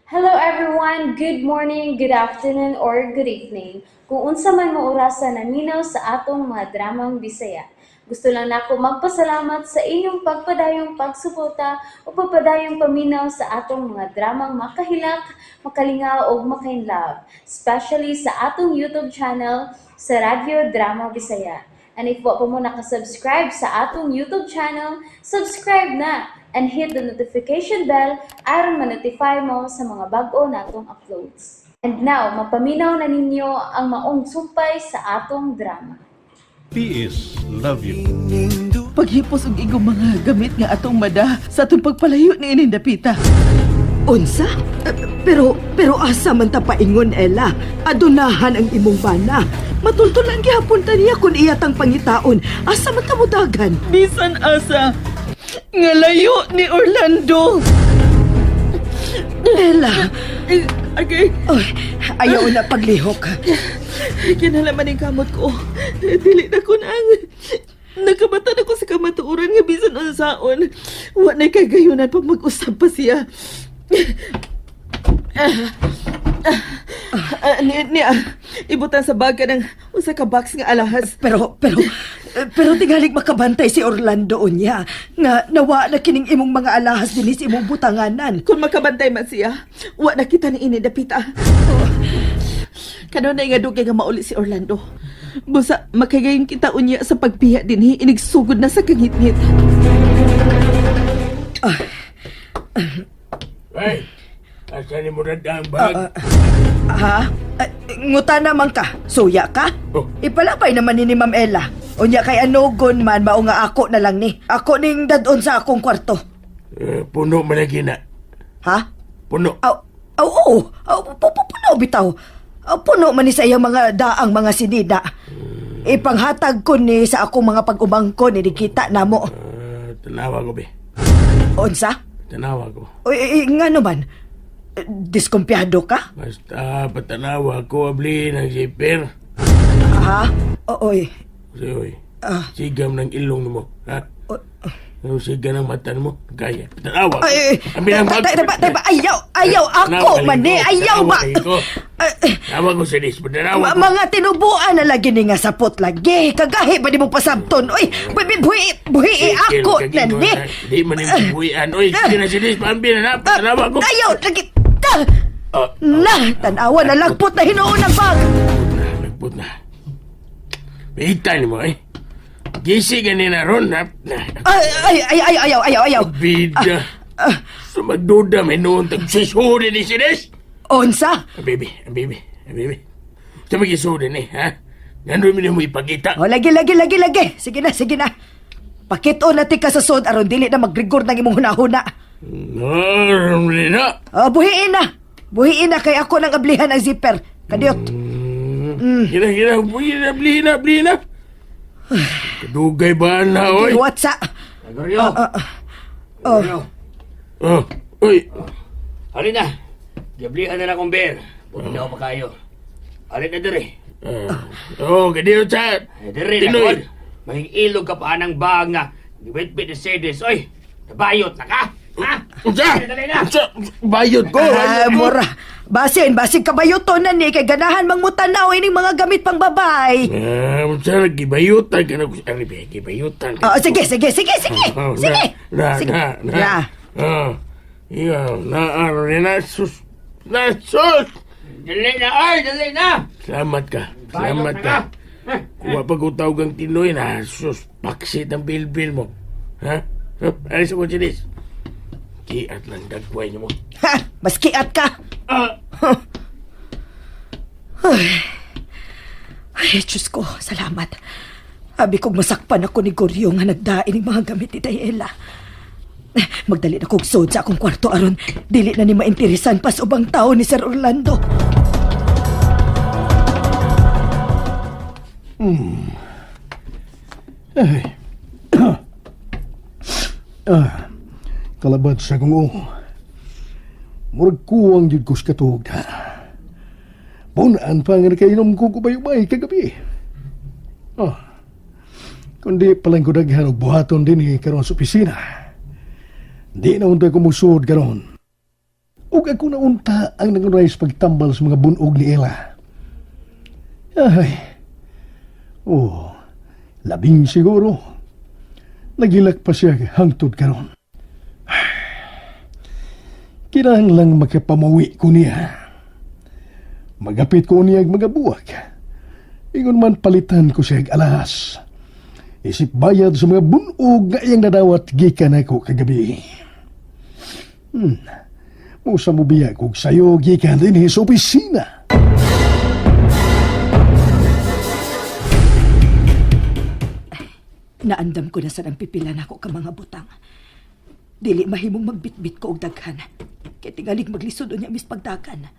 Hello everyone! Good morning, good afternoon, or good evening. Kung unsa man mo orasa naminaw sa atong mga dramang Bisaya. Gusto lang nako magpasalamat sa inyong pagpadayong pagsuporta o pagpadayong paminaw sa atong mga dramang makahilak, makalingaw ug makainlove, especially sa atong YouTube channel sa Radyo Drama Bisaya. And if wa pa mo nakasubscribe sa atong YouTube channel, subscribe na and hit the notification bell aron ma-notify mo sa mga bag-o natong uploads. And now, mapaminaw na ninyo ang maong sumpay sa atong drama. PS Love you. Paghipos og igong mga gamit nga atong mada sa atong pagpalayo ni ining dapita. Unsa? Eh, pero asa man ta paingon, Ella? Adunahan ang imong bana. Matultulan gihapon ta niya kung iya tang pangitaon. Asa man ta modagan? Bisan asa nga layo ni Orlando. Ella, Eh, Okay, oy, ayaw na paglihok. Kinalaman ang kamot ko. Dili na ko nang nakabatan ako sa kamatuoran nga bisan unsaon. Wa na'y kagayunan pag mag-usab pa siya. Ah, ni, ibutan sa bag ka ng usa ka box nga alahas. Pero tingalig makabantay si Orlando unya. Nga nawa na kining imong mga alahas dinhi sa imong butanganan. Kung makabantay man siya, wa na kita ni ini dapita. Kanunay nga dugay nga mauli si Orlando. Busa makagayon kita unya sa pagbiya dinhi inigsugod na sa kangitngit. Ay, asa ni mo ang bag? Ha? Nguta naman ka. Suya ka? Oh. Ipalapay naman ni Ma'am Ella. Unya kay anugon man mao nga ako na lang ni. Ako ning dadon sa akong kwarto. Eh, puno man lagi na. Ha? Puno. Aw, aw, oo. Aw, puno bitaw. Aw, puno man ni sa iyang mga daang mga sinida. Ipanghatag ko ni sa akong mga pag-umangko ni kita namo. Eh, tanawa ko, be. Unsa? Tanawa ko. Oy, eh, nga naman. Eh, diskumpiyado ka? Basta patanawa ko, abli ng zipper. Ha? Oy. Kasi, oy, Ah. sigam ng ilong mo, ha? Oh. Ano siga ng mata mo? Gaya. Patanawa ko. Ay, ay, Abi ng bag. tay, tay, tay, ayaw, ayaw, ako Tanawa man ni, ko. ayaw ba? Tanawa ko. Ay, eh, Tanawa ko sa dis. Patanawa ko. Mga tinubuan na lagi ni nga sapot lagi. Kagahi ba di mo pasabton? Oy, buhi, buhi, buhi, Sikil, ako na kagino ni. na. Di man yung buhian. Oy, sige na si Dis. Paambi na na. Patanawa ko. Ayaw, lagi. Ta, Ah, na, tanawa na lagpot na hinuon ang bag. na, nagput na. Bitan mo eh. Gisi ka ni na ron, ha? Na, Ay, ay, ay, ay, ayaw, ayaw, ayaw. Bida. So magduda may noon tagsusuri ni si Des. Onsa? Ah, baby, ah, baby, ah, baby. Sa magisuri ni, ha? Nandun mo mo ipakita. O, lagi, lagi, lagi, lagi. Sige na, sige na. Pakito na ti ka sa sod aron dili na magrigor ng imong hunahuna. No, na. O, buhiin na. Buhiin na kay ako nang ablihan ang zipper. Kadiyot. Gina, gina, buhi na, blihin na, blihin na. Kadugay ba na, oy? Whatsa? Gregorio! Oh. Gregorio! Oh, oy. Halin na! Gablihan na lang akong beer. Buti na ako makayo. Halin na dire. Ah, oh, kadiyot sa... Eh, dire na Tinoy. kon. Mahingilog ka pa ng bag nga. Giwitbit ni Cedes. Oy! Nabayot na ka! Ha? Unsa? Dali na! Unsa? Bayot ko, Ah, bayot ko. mura. Basin, basin kabayuton na ni kay ganahan mangmutanaw ining mga gamit pang babay. Ah, unsa gibayutan ka na ko. Ari be, gibayutan. ka. Oh, sige, sige, sige, sige. Oh, Sige. Na, Sige. na, na. Na. Ah, iya, na, ano ni na, sus, na, sus! Dali na! Oy! Dali na! Salamat ka, salamat Bayot na ka. ka! Kuha pag utawag ang tinoy na, sus, paksit ang bilbil mo. Ha? Huh? Ano sa kutsi Kiat lang dagway niyo mo. Ha, maskiat ka. Ah! Ay, Diyos ko, salamat. Abi kong masakpan ako ni Goryo nga nagdain ng mga gamit ni Dayela. Magdali na kog sod sa akong kwarto aron dili na ni mainteresan pa sa ubang tao ni Sir Orlando. Ah, kalabat sa kong uong. Murag kuwang jud ko sa katuog na. Bunaan pa nga nakainom ko kubay-ubay kagabi. Oh, kundi palang ko daghan og buhaton din eh, karon sa opisina. Di na unta ko musuod karon. Ug ako na unta ang nangunay sa pagtambal sa mga bunog ni Ella. Ay, oh, labing siguro. Nagilak pa siya hangtod karon. Kinahanglang makapamuwi ko niya. Magapit ko niya ang mga buwag. Ingon man palitan ko siya og alas. Isip bayad sa mga bunog nga iyang nadawat gikan ako kagabi. Musa mo biya kog sayo gikan dinhi sa opisina. Naandam ko na sa ang pipila nako ka mga butang. Dili mahimong magbitbit ko og daghan. Kay tingalig maglisod unya mis pagdagan.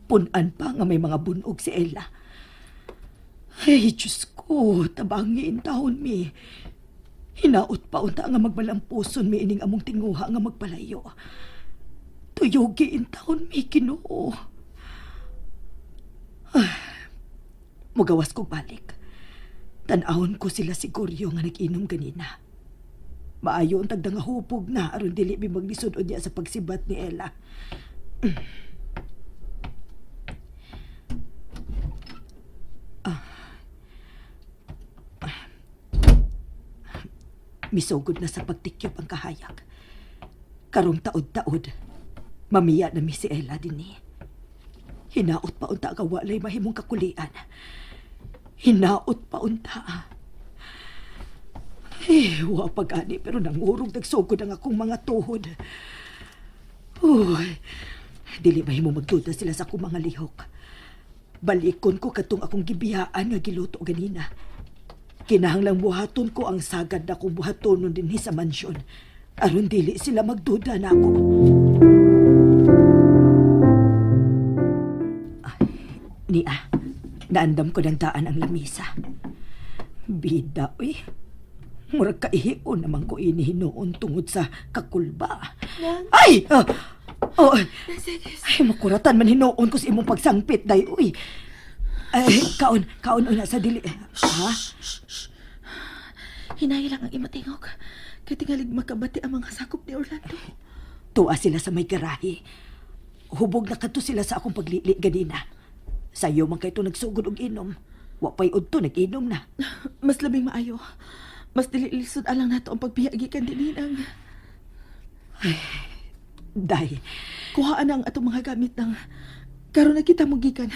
Punan pa nga may mga bunog si Ella. Ay, Diyos ko, tabangi in taon mi. Hinaot pa unta nga magmalampuson mi ining among tinguha nga magpalayo. Tuyugi in taon mi, Ginoo. Ah, mugawas kog balik. Tan-awon ko sila siguryo nga nag-inom ganina. Maayo ang tagda nga hupog na aron dili mi maglisod unya sa pagsibat ni Ella. Ah. Ah. Misugod na sa pagtikyop ang kahayag. Karong taod-taod, mamiya na mi si Ella dinhi. Hinaot pa unta ka walay mahimong kakulian. Hinaot pa unta. Eh, wa pa gani pero nangurog nagsugod ang akong mga tuhod. Uy, dili mahimo magduda sila sa akong mga lihok. Balikon ko katong akong gibiyaan nga giluto ganina. Kinahanglang buhaton ko ang sagad na akong buhatonon dinhi sa mansyon. Aron dili sila magduda na ako. Nia, naandam ko ng daan ang lamisa. Bida, uy. Murag kaihion naman ko ini hinuon tungod sa kakulba. Ay! Ah! Oh, ay, makuratan man hinuon ko sa imong pagsangpit, day, uy. Ay, kaon, kaon una sa dili. Ha? Hinay lang ang imatingog. Kay tingalig makabati ang mga sakop ni Orlando. Tuwa sila sa may garahe. Hubog na kadto sila sa akong paglili ganina. Sayo man kay to nagsugod og inom. Wa pa'y udto, nag-inom na. Mas labing maayo. Mas dili lisod alang nato ang pagbiya gikan dinhi nang Day, kuhaan ang atong mga gamit nang karon na kita mo gikan.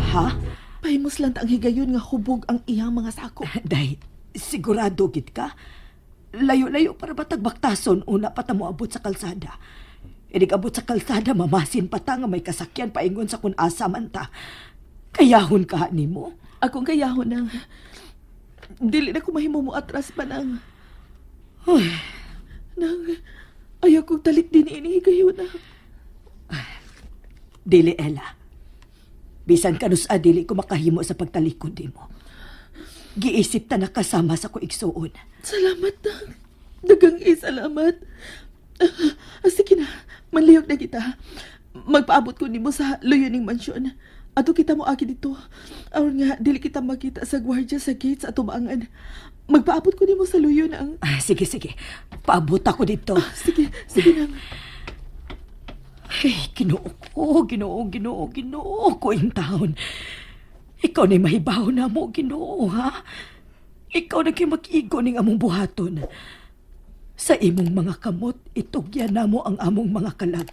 ha? Pahimos lang ta ang higayon nga hubog ang iyang mga sako. Day, sigurado gid ka? Layo-layo para ba tagbaktason una pa ta moabot sa kalsada. Inig abot sa kalsada, mamasin pa ta nga may kasakyan paingon sa kun asa man ta. Kayahon ka nimo. Akong kayahon nang dili na ko mahimo mo atras pa nang. Nang ayaw kong talik din ini higayon na. Dili, Ella. Bisan kanusa dili ko makahimo sa pagtalikod nimo. Giisip ta nakasama sa ko igsuon. Salamat nang. Dagang salamat. Ah, sige na, manlihok na kita. Magpaabot ko nimo sa Luyuning Mansyon. Ato kita mo aki dito. Aron nga, dili kita makita sa gwardiya sa gate sa atubangan. Magpaabot ko nimo sa luyo ang... Ah, sige, sige. Paabot ako dito. Sige, sige nang. Ay, Ginoo ko, Ginoo, Ginoo, Ginoo ko in taon. Ikaw na'y mahibaw na mo, Ginoo, ha? Ikaw na kay mag-igo ning among buhaton. Sa imong mga kamot, itugyan na mo ang among mga kalag.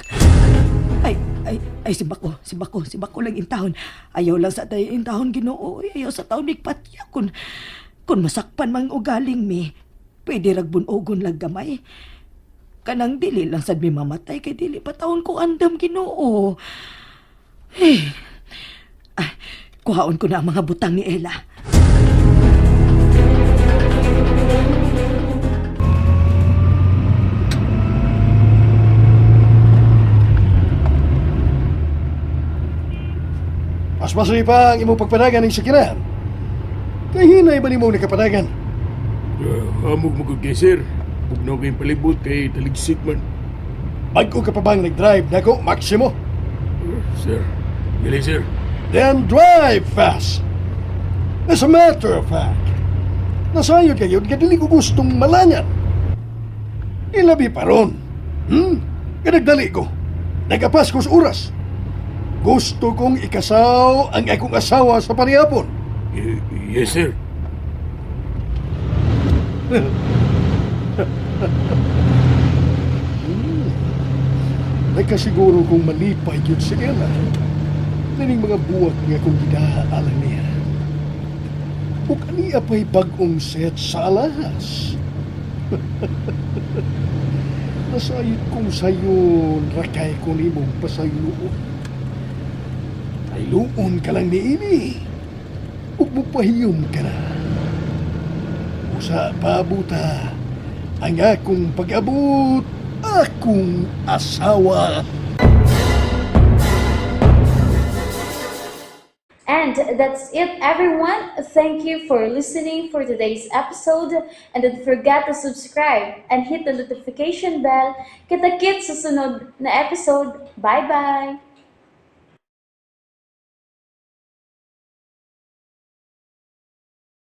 Ay, ay, ay, simbako, simbako, simbako lang intahon. Ayaw lang sa tayo intahon, Ginoo. Ayaw sa taon nigpatya. Kung masakpan mang ugaling mi, pwede ragbunogon lang gamay. Kanang dili lang sad mi mamatay kay dili pa taon ko andam Ginoo. Eh. Ah, kuhaon ko na ang mga butang ni Ella. Mas masipa ang imong pagpadagan ng sakiran. Kay hinay ba nimo nakapadagan? Hamog mo kay sir. Bugnaw kayong palibot kay taligsik man. Bag-o ka pa bang nag-drive nako, Maximo? Sir, dili sir. Then drive fast. As a matter of fact, nasayod kayo nga dili ko gustong malangan. Ilabi pa ron. Kanagdali ko. Nagapas ko sa oras. Gusto kong ikasaw ang akong asawa sa panihapon. Yes, sir. Nagkasiguro kong malipay yun si Ella. Naning mga buwak nga kong gidaalang niya. Ug aniya pa'y bagong set sa alahas. Nasayod kong sayon, rakay ko nimong pasayloon. Ayloon ka lang ni ini. Ug mupahiyom ka na. Usa pabuta ang akong pag-abot, akong asawa. And that's it, everyone. Thank you for listening for today's episode. And don't forget to subscribe and hit the notification bell. Kita-kits sa sunod na episode. Bye-bye!